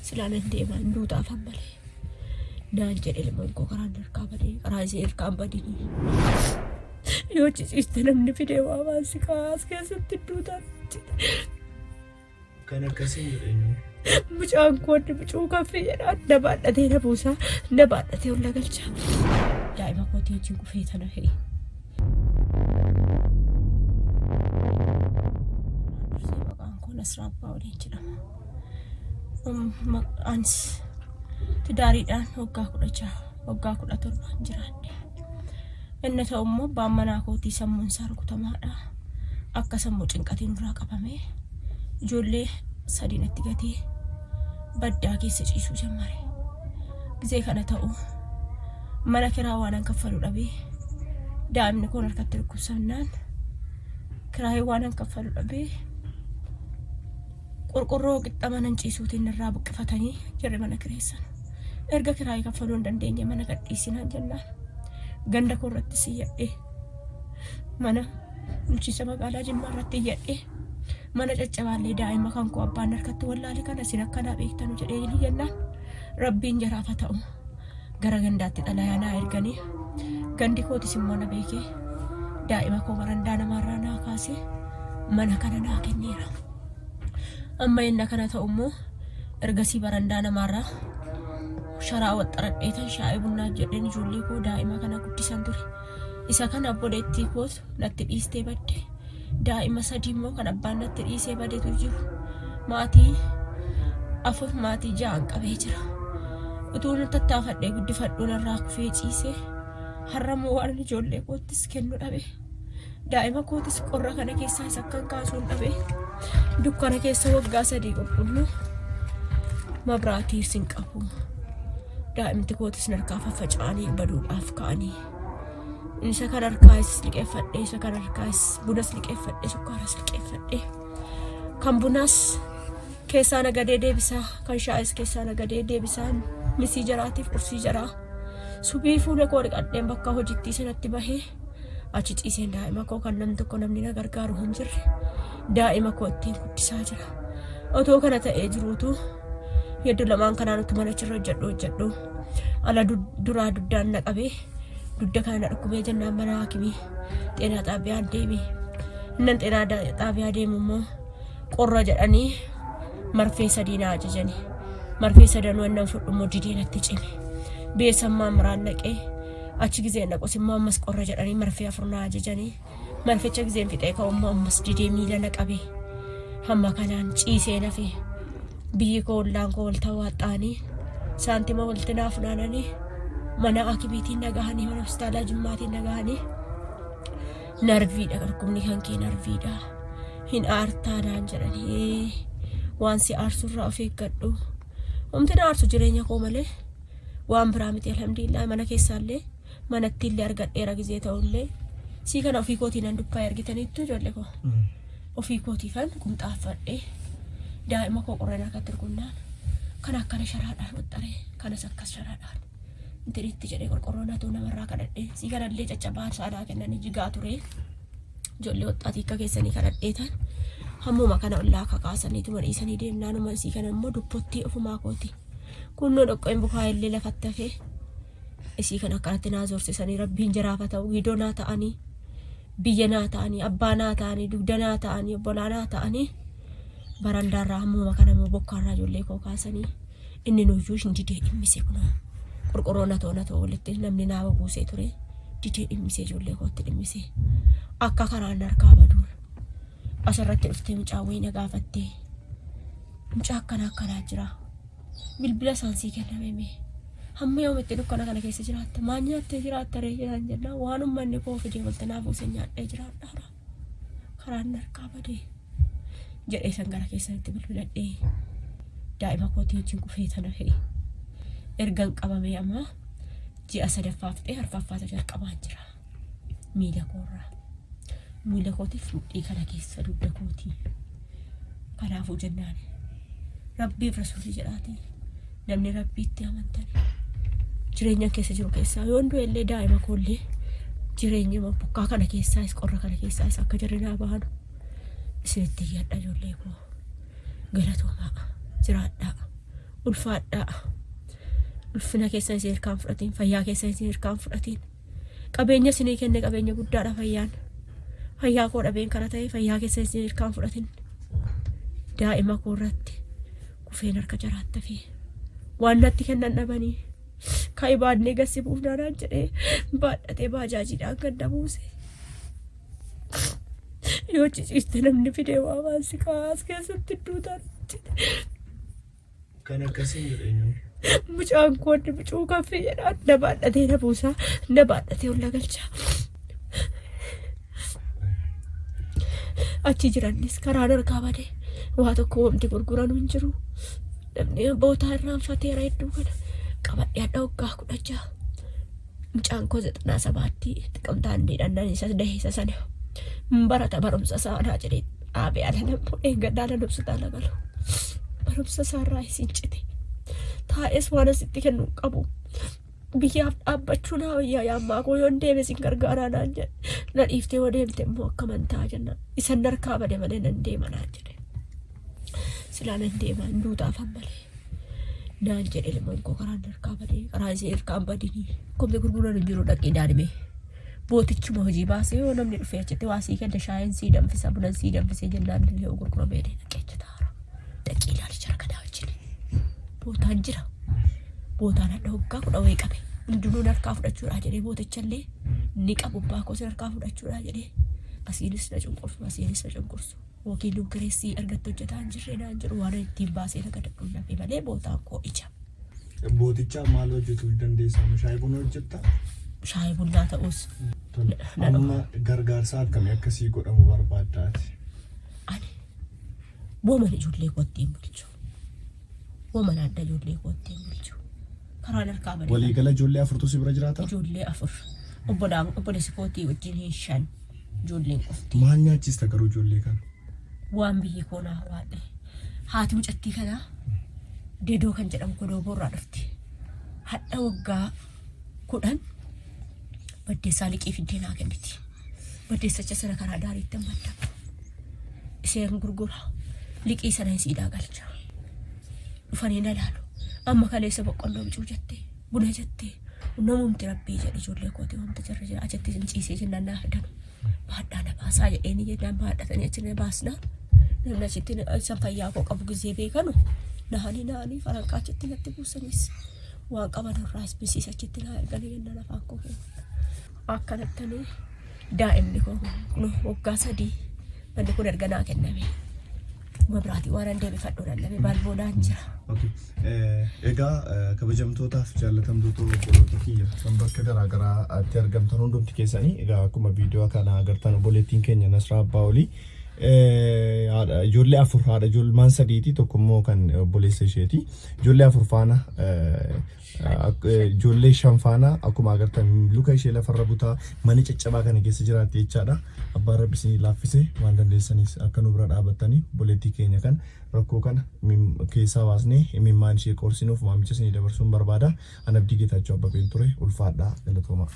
Silaa nan deema hin duutaafan malee. Naan jedhe ilmoon koo karaan harkaa badee karaa isii harkaan badinii. Yoo ciciiste namni fidee waa baasi kaas keessatti duutaaf jedhe. Kan akkasiin jedhe eenyu? Mucaan koo inni mucuu kan fayyadhaan na baadhatee na buusaa na baadhatee ol na galcha. Daa'ima kootii wajjin kufee tana fe'e. Dursee maqaan koo Nasraa Abbaa Waliin jedhama. Anis tidaariidhaan waggaa 16 waggaa 17 jiraadhe. Inni ta'u immoo abbaan manaa kootii sammuun isaa rukutamaadha. Akka sammuu cinqatiin irraa qabame ijoollee sadii natti gatee baddaa keessa ciisuu jammare. Gizee kana ta'u mana kiraa waanan kaffalu dhabee daa'imni koon harkatti dhukkubsannaan kiraayii waanan kaffalu dhabee qorqorroo qixxa mana ciisuutiin irraa buqqifatanii jarri mana kireessan. Erga kiraayii kaffaluu hin dandeenye mana gadhiisinaan jennaan ganda koo irratti siyyadhee mana bulchiinsa magaalaa Jimmaa irratti iyyadhee mana caccabaallee daa'ima kan koo abbaan harkatti wallaale kana isin akkanaa beektanu jedhee jennaan rabbiin jaraaf haa ta'u gara gandaatti xalayaa naa erganii gandi kootis immoo na beekee daa'ima koo barandaa namaarraa naa kaasee mana kana naa kenneera. Amma inni kana ta'u immoo ergasii barandaa namaarraa sharaa waxxaradheetan shaayii bunnaa jedheen ijoollee koo daa'ima kana guddisan ture. Isa kana obboleettii kootu natti dhiistee badde. Daa'ima sadii immoo kan abbaan natti dhiisee badetu jiru. Maatii afur maatii ja'an qabee jira. Utuu tattaafadhee guddifadhuun irraa kufee ciisee har'a immoo waan ijoollee koottis kennu dhabe. Daa'ima kootis qorra kana keessaa isa akkan kaasuun dhabe. Dukkana keessa waggaa 3 qulqulluu mabraatii sin qabu. Daa'imti kootis narkaa faffaca'anii baduudhaaf ka'anii. Isa kan harkaas liqeeffadhe, isa kan harkaas bunas liqeeffadhe, sukkaaras liqeeffadhe. Kan bunaas keessaa nagadee deebisaa, kan shaayis keessaa nagadee deebisaa, misii jaraatiif qursii jaraa. Subii fuula koo dhiqadheen bakka hojittii sanatti bahee achi ciiseen daa'ima koo kan namni tokko namni na gargaaru hin jirre daa'ima koo ittiin guddisaa jira. Otoo kana ta'ee jiruutu hedduu lamaan kanaan utuma achirra hojjedhu hojjedhu ala duraa duddaan na qabee dugda kana na dhukkubee jennaan mana haakimii xeenaa xaabiyaan deeme. Innan xeenaa xaabiyaa deemu immoo qorra jedhanii marfee sadii na ajajani. Marfee sadanuu innan fudhu immoo didee natti cime. Beesammaa miraan naqee achi gizeen dhaqus immoo ammas qorra jedhanii marfee afur na ajajanii. Marficha gizeen fixee ka'u immoo ammas didee miila na qabe. Hamma kanaan ciisee nafe. Biyyi koo ollaan koo wal tawaaxxa'anii saantima walitti naa funaananii mana hakimiitiin na gahanii mana hospitaalaa Jimmaatiin na gahanii narviidha dhukkubni kan kee narviidha hin aartaa naan jedhanii waan si aarsurraa of eeggadhu. Homti na aarsu jireenya koo malee waan biraa miti alhamdulillah mana keessaallee manatti illee argadheera gizee ta'ullee sii kana ofii kootii nan dukkaa argitaniittu ijoollee koo ofii kootiifan qumxaaffadhee daa'ima koo qorreen harkatti rukunnaan kan akkana sharaadhaan waxxaree kanas akkas sharaadhaan intinitti jedhee qorqorroo natuu namarraa kadhadhee sii kanallee caccabaa saanaa kennanii jigaa ture ijoollee waxxaatii akka keessanii kadhadheetan hammuma kana ollaa kakaasaniituma dhiisanii deemnaanuma sii kana immoo dubbottii ofumaa kooti kunnoo dhoqqeen bukaa illee lafatti hafee isii kan akkanatti naa zorsisanii rabbiin jaraaf haa ta'u giidoo naa ta'anii biyya naa ta'anii abbaa naa ta'anii dugda naa ta'anii obbolaa naa ta'anii barandaarraa hammuma kana immoo bokkaarraa ijoollee koo kaasanii inni nuyyuu hin didee dhimmise kunoo qorqorroo natoo natoo walitti namni naa buusee ture didee dhimmisee ijoollee kootti dhimmisee akka karaan harkaa baduun asirratti dhuftee mucaa wayii na gaafattee mucaa akkana akkanaa jira Bilbila isaan sii kenname mee. Hamma yoomitti dukkana kana keessa jiraatta? Maal nyaattee jiraatta ree jedhaan jennaan waan ummanni koo fidee walitti naa buuse nyaadhee jiraadhaadha. Karaan narkaa badee jedhee san gara keessanitti bilbiladhee daa'ima kootii wajjin kufee tana fe'e. Ergan qabamee amma ji'a sadaffaa fixee arfaffaata jalqabaan jira. Miila koorraa. Miila kootiif mudhii kana keessa dugda kootii. Kanaafuu jennaan rabbiif rasuulli jedhaatii namni rabbiitti amantan jireenya keessa jiru keessaa yoon du'e illee daa'ima koollee jireenya bokkaa kana keessaas qorra kana keessaas akka jarri naa bahanu isinitti iyyadha ijoollee koo galatoomaa jiraadhaa. Ulfaadhaa. Ulfina keessan isin hirkaan fudhatiin, fayyaa keessan isin hirkaan fudhatiin. Qabeenya isinii kenne qabeenya guddaadha fayyaan. Fayyaa koo dhabeen kana ta'e fayyaa keessan isin hirkaan fudhatin. Daa'ima koo irratti kufeen harka jaraatti hafee. Waan natti kennan dhabanii. Ka'i baannee gassi buufnaa naan jedhee baadhatee baajaajiidhaan gad na buuse. Yoo ciciiste namni fidee waa waan si kaas keessatti duutaan jedhe. Kan akkasiin jedhe eenyu? Mucaan koo inni mucuu kaffee jedhaan na baadhatee na buusaa na baadhatee ol na galcha. Achi jirannis karaan harkaa bade waa tokko wanti gurguranu hin jiru. Namni bootaa irraanfateera hedduu kana qabadhee hadha waggaa 16. Mucaan koo zexanaa sabaatti xiqamtaa andiidhaan nan isa dahe isa sana barata barumsa isaa naa jedhee dhaabee ala nan fuudhee gaddaa nan hospitaala galu. Barumsa isaa irraa isin cite. Taa'es waan asitti kennu hin qabu. Biyyaaf dhaabbachuu naa wayyaa yaammaa koo yoon deeme sin gargaaraa naan jedhe. Na dhiiftee yoo deemte immoo akkaman ta'a jennaan. Isan narkaa bade malee nan deema naan jedhe. Silaa nan deema hin duutaafan malee. Naan jedhe ilmoon koo karaan harkaa badee karaa isin harkaan badinii. Komni gurguran hin jiru dhaqii daadhime. Bootichuma hojii baasee yoo namni dhufee achitti waa sii kenna shaayeen sii danfisa bunan sii danfisee jennaan illee gurguramee dhaqee achi taara. Dhaqii ilaali jara kanaa wajjin. Bootaan jira. Bootaan hadha waggaa kudha wayii qabe. Hundinuu harkaa fudhachuudhaa jedhee bootichallee ni qabu abbaa koos harkaa fudhachuudhaa jedhee asiinis na cunqursu asiinis na cunqursu. Yookiin nu kireessii argatte hojjetaa hin jirre naan jedhu waan ittiin baasee nagadadhu hin malee bootaan koo ija. Bootichaa maal hojjetuu dandeessa? Shaayii buna hojjettaa? Shaayii bunnaa ta'us. Tole. Amma gargaarsa akkamii akkasii godhamu barbaaddaati? Ani booman ijoollee koo ittiin bulchu. Booman adda ijoollee koo ittiin bulchu. Karaan harkaa badee. Waliigala ijoollee afurtu si bira jiraata? Ijoollee afur. Obbolaan obboleessi kootii wajjin shan ijoolleen qofti. Maal nyaachista garuu ijoollee kana? Waan biyyi koo naa waadhe. Haati mucattii kanaa Dedoo kan jedhamu kodoo boorraa dhufti. Hadha waggaa 10 baddeessaa liqii fiddee naa kenniti. Baddeessacha sana karaa daariitti maddaba. Isheen gurgura. Liqii sana isiidhaa galcha. Dhufanii na laalu. Amma kaleessa boqqolloo bicuu jettee buna jettee namumti rabbii jedhe ijoollee kootii wanta jirra jira achitti hin ciisee jennaan naa fidanu. Baadhaa na baasaa jedheeni jennaan baadhatanii achi na baasnaan namni achitti isan fayyaa koo qabu gizee beekanu nahanii nahanii faranqaa achitti natti buusanis waan qaban irraas bisiis achitti naa erganii jennaan afaan koo keessa. Akkanattanii daa'imni koo kun waggaa 3 manni kun erga naa kenname. Mabraatii waan an deebifadhu nan dhabe baalboonaan jira. Okay. Egaa kabajamtootaaf jaallatamtoota obboloota kiyya kan bakka garaa garaatti argamtan hundumti keessanii egaa akkuma viidiyoo kana agartan obboleettiin keenya Nasraa Abbaa Olii haadha ijoollee afur haadha ijoolmaan sadiiti tokko immoo kan obboleessa isheeti ijoollee afur faana Ijoollee shan faana akkuma agartan luka ishee lafarra butaa mana caccabaa kana keessa jiraatti jechaadha. Abbaan Rabbi isinii laaffise waan dandeessanis akka nu bira dhaabattanii obboleettii keenya kan rakkoo kana keessaa baasnee imimmaan ishee qoorsinuuf waamicha isinii dabarsuun barbaada. An Abdii Geetaachoo Abbabeen ture ulfaadhaa galatoomaa.